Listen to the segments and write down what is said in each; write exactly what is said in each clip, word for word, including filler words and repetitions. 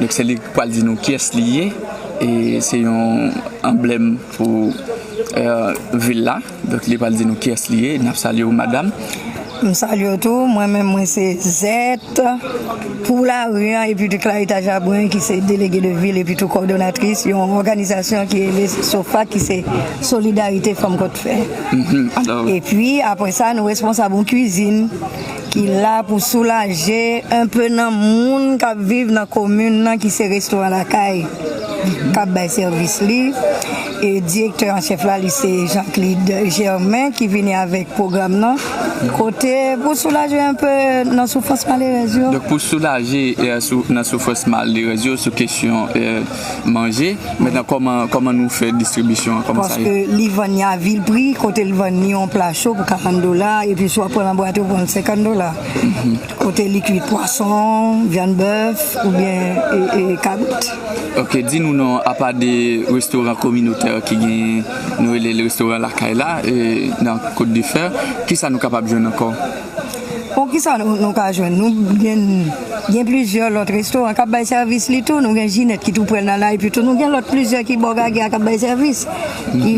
Donk, se li k pral di nou kiyès li ye. E se yon anblèm pou, eh, vil la. Donk, li pral di nou kiyès li ye. N ap salye w, madanm. M salye w tou. Mwen menm, mwen se Zèt pou lari an, epi tou Clarita Jabren, ki se delege de vil, epi tou kòdonatris yon òganizasyon ki rele SOFAC, ki se Solidarite Fanm Kòdfè. Mhm, alò. Epi, apre sa, nou responsab yon kwizin ki la pou soulaje enpe nan moun k ap viv nan komin nan, ki se restoran Lakay k ap bay sèvis li. E direktè an chèf la, li se Jean Clyde Germain ki vini avèk pwogram nan. Kote pou soulaje enpe nan soufrans malerèz yo. Donk, pou soulaje, eh, sou, nan soufrans malerèz yo sou kesyon, eh, manje, mentnan, kòman, kòman nou fè distribisyon an, kòman sa ye? Paske li vann li a vil pri, kote l vann li yon pla cho pou karant dola, epi si w ap pran nan bwat, ou pran l senkant dola. Mhm. Kote li kwit pwason, vyann bèf, oubyen, e, e, kabrit. Ok, di nou non, apa de restoran kominotè ki genyen, nou rele l restoran Lakay la, e, nan Kot de Fè, kisa nou kapab jwenn ankò? Bon, kisa nou, nou ka jwenn? Nou gen, gen plizyè lòt restoran k ap bay sèvis li tou. Nou gen Jinèt ki tou prè l nan la, epi tou nou gen lòt plizyè ki bò Gagè a k ap bay sèvis, ki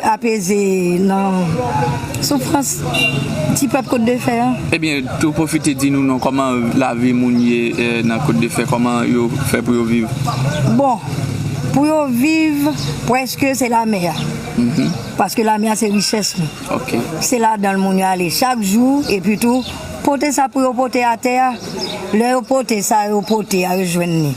apeze nan soufrans ti pèp Kot de Fè an. Ebyen, tou pwofite di nou non, kòman lavi moun ye, eh, nan Kot de Fè, kòman yo fè pou yo viv? Bon, pou yo viv, prèske se lamè a. Mhm. Paske lamè a se richès nou. Ok. Se ladan l moun yo ale chak jou, epi tou, pote sa pou yo pote atè a. Lè yo pote sa yo pote a, yo jwenn li.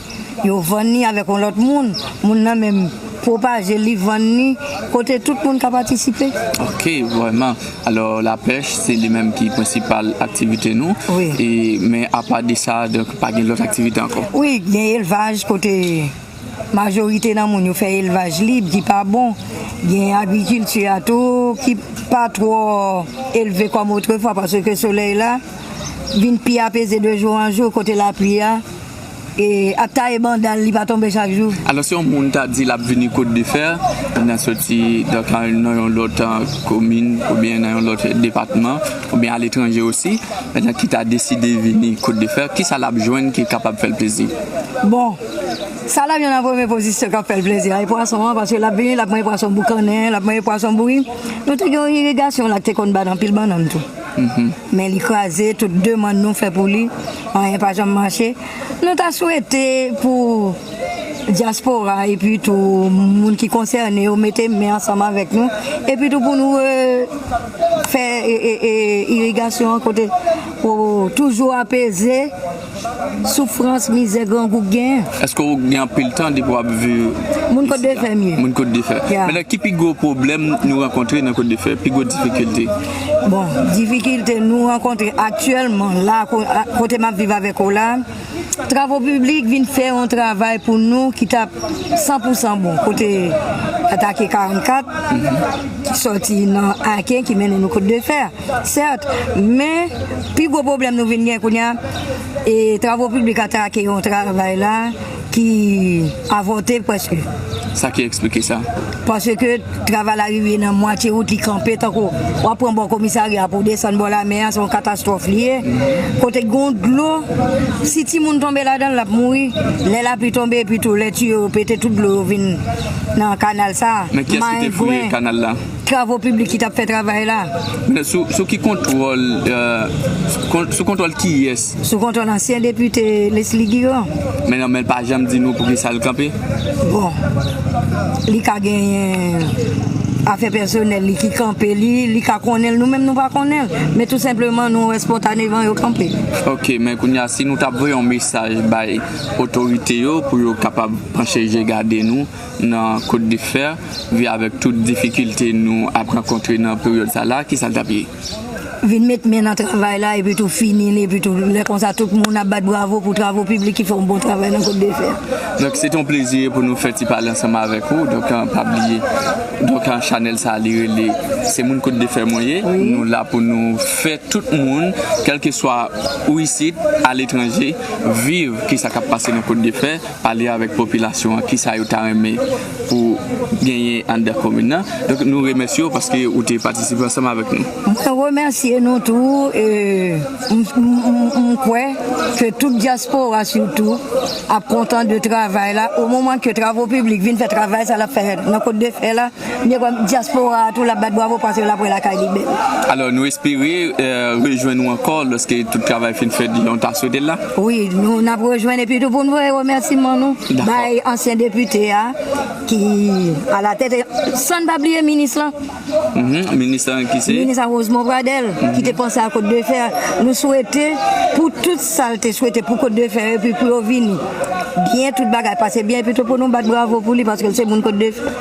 Yo vann li avèk yon lòt moun. Moun nan menm pwopaje li, vann li, kote tout moun ka patisipe. Ok, vrèman. Alò, lapèch, se li menm ki prensipal aktivite nou. Wi. E, men apa de sa, donk, pa gen lòt aktivite ankò? Wi, gen elvaj kote majorite nan moun yo fè elvaj lib ki pa bon. Gen agrikilti a tou ki pa twò elve kòm otrefwa, paske solèy la vin pi apeze de jou an jou, kote lapli a, e, ap taye banda l, li pa tonbe chak jou. Alò, si yon moun ta di l ap vini Kot de Fè, nan soti, donk, nan yon lòt, eh, komin, oubyen nan yon lòt depatman, oubyen aletranje osi, mentnan ki ta deside vini Kot de Fè, kisa l ap jwenn ki kapab fè l plezi? Bon, sa l ap jwenn an premye pozisyon k ap fè l plezi a, e pwason an, paske l ap vini, l ap manje pwason boukannen, l ap manje pwason bouyi. Nou te gen yon irigasyon la ki te konn bat anpil bannann tou. Mhm. Men li kraze, tout demann nou fè pou li, anyen pa janm mache. Nou ta swete pou dyaspora epi tou moun ki konsène yo mete men ansanm avèk nou, epi tou pou nou, eh, fè, e, e, e, irigasyon an kote pou toujou apeze soufrans, mizè grangou k genyen. Èske w gen anpil tan depi w ap viv isi a? Moun Kot de Fè m ye. Moun Kot de Fè. Ya. Mentnan, ki pi gwo pwoblèm nou rankontre nan Kot de Fè? Pi gwo difikilte? Bon, difikilte nou rankontre aktyèlman la, ko-, a, kote m ap viv avèk ou la, Travo Piblik vin fè yon travay pou nou ki t ap san pou san bon. Kote atake karannkat, ki sòti nan Aken, ki mennen nou Kot de Fè. Sèt, men pi gwo pwoblèm nou vin gen kounye a, e, Travo Piblik atake yon travay la ki avòte prèske. Sa ki eksplike sa? Paske travay la rive nan mwatye wout, li kanpe, tankou w ap pran bò komisarya pou w desann bò lamè a, se yon katastwòf li ye. Kote gen dlo, si timoun tonbe ladan l, l ap mouri. Lè lapli tonbe, epi tou, lè tiyo yo pete, tout dlo yo vin nan kanal sa a. Men kiyès ki te fouye kanal la? Travo Piblik ki t ap fè travay la. Men sou, sou ki kontwòl, eh, sou kon-, sou kontwòl kiyès? Sou kontwòl ansyen depite Leslie Guerrand. Men non, men l pa janm di nou poukisa l kanpe? Bon, li ka genyen afè pèsonèl li ki kanpe li, li ka konnen l, nou menm nou pa konnen l. Men tou senpleman, nou espontaneman yo kanpe. Ok, men kounye a, si nou t ap voye yon mesaj bay otorite yo pou yo kapab panche je gade nou, nan Kot de Fè, vi avèk tout difikilte nou ap rankontre nan peryòd sa la, kisa l t ap ye? Vin met men nan travay la, epi tou fini l, epi tou lè konsa tout moun ap bat bravo pou Travo Piblik ki fè yon bon travay nan Kot de Fè. Donk, se te yon plezi pou nou fè ti pale ansanm avèk ou. Donk, eh, pa bliye, donk, eh, chanèl sa a, li rele Se Moun Kot de Fè Mwen Ye. Wi. Nou la pou nou fè tout moun, kèlkeswa ou isit, aletranje, viv kisa k ap pase nan Kot de Fè. Pale avèk popilasyon an, kisa yo ta renmen pou genyen anndan komin nan. Donk, nou remèsye w paske ou te patisipe ansanm avèk nou. Mwen remèsye E nou tou, e, m, m, m, m kwè ke tout dyaspora sitou ap kontan de travay la, o moman ke travo piblik vin fè travay sa l ap fè nan Kot de Fè la, m kwè dyaspora a tou l ap bat bravo paske l ap wè lakay li bèl. Alò, nou espere eh, rejwenn ou ankò lòske tout travay fin fèt jan w ta swete l la. Wi, nou n ap rejwenn epi tou pou n voye remèsiman nou bay ansyen depite a ki alatèt, san n pa bliye minis lan. Mhm, minis lan ki se? Minis Rosemond Pradel, ki te panse a Kot de Fè. Nou swete pou tout sa l te swete pou Kot de Fè epi pou yo vini byen, tout bagay pase byen epi tou pou nou bat bravo pou li paske l se moun Kot de Fè.